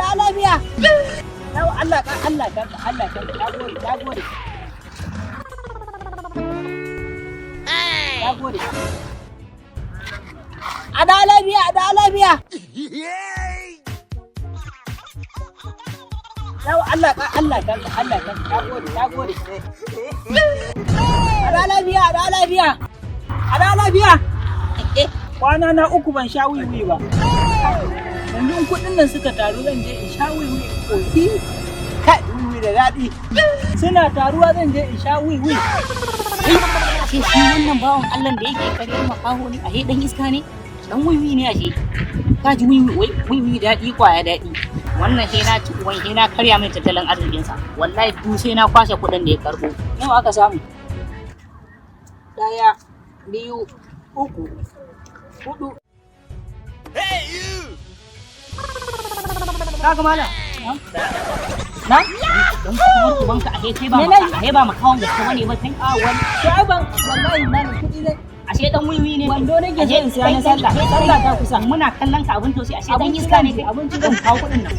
da lafiya. Yawa, Allah ka, Allah ka, Allah ka. Nagode, nagode, nagode. A da lafiya, a da lafiya. Yawa, Allah ka, Allah ka, Allah ka. Nagode, nagode. A da lafiya, a da lafiya, a da lafiya. Kwana na 3 ban sha wiwi ba. Yanzu in kuɗin nan suka taru, zan je in sha wiwi koki. Kai, wiwi da daɗi. Suna taruwa, zan je in sha wiwi. Ashe shi wannan bawan Allah da yake karyar makaho ne, ashe dan iska ne, dan wiwi ne. Ashe ka ji wiwi, wai wiwi daɗi, kwaya daɗi. Wannan sai na ci uban, sai na karya mai tattalin arzikinsa. Wallahi du sai na kwashe kuɗin da ya karɓo. Nawa aka samu? Ɗaya, biyu, uku, hudu. Kaga malam. Na? Dan kuma ubanka, ashe kai ba Me nayi? Ashe ba makahon gaske bane ba kai. A wani to ai ban, wallahi malam, kuɗi zai Ashe dan wiwi ne. Wando nake so in siya na sallah. Sallah ta kusa. Muna kallon ka abin tausayi, ashe dan Abinci iska ne zan ci, kai. Abinci Zan kawo kuɗin nan.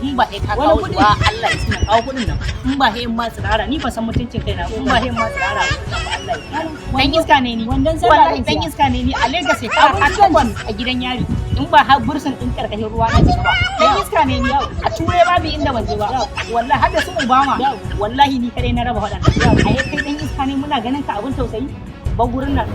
In ba sai ka Wani kawo kuɗi? Ba Allah ya tsina, kawo kuɗin nan. In ba sai in ma tsirara, ni ba san mutuncin kaina. In ba sai in ma tsirara ba, Allah ya tsina. Dan iska ne ni. Wandon sallah Wallahi zan dan siya. iska ne ni. A Lagos sai ka Abinci zan takwas a gidan yari. In ba har bursun din karkashin ruwa na cika ba. Dan iska ne ni. A Turai babu inda ban je ba. Wallahi har da su Obama. Wallahi ni kadai na raba waɗannan. A kai dan iska ne, muna ganin ka abin tausayi. Ba gurin nan.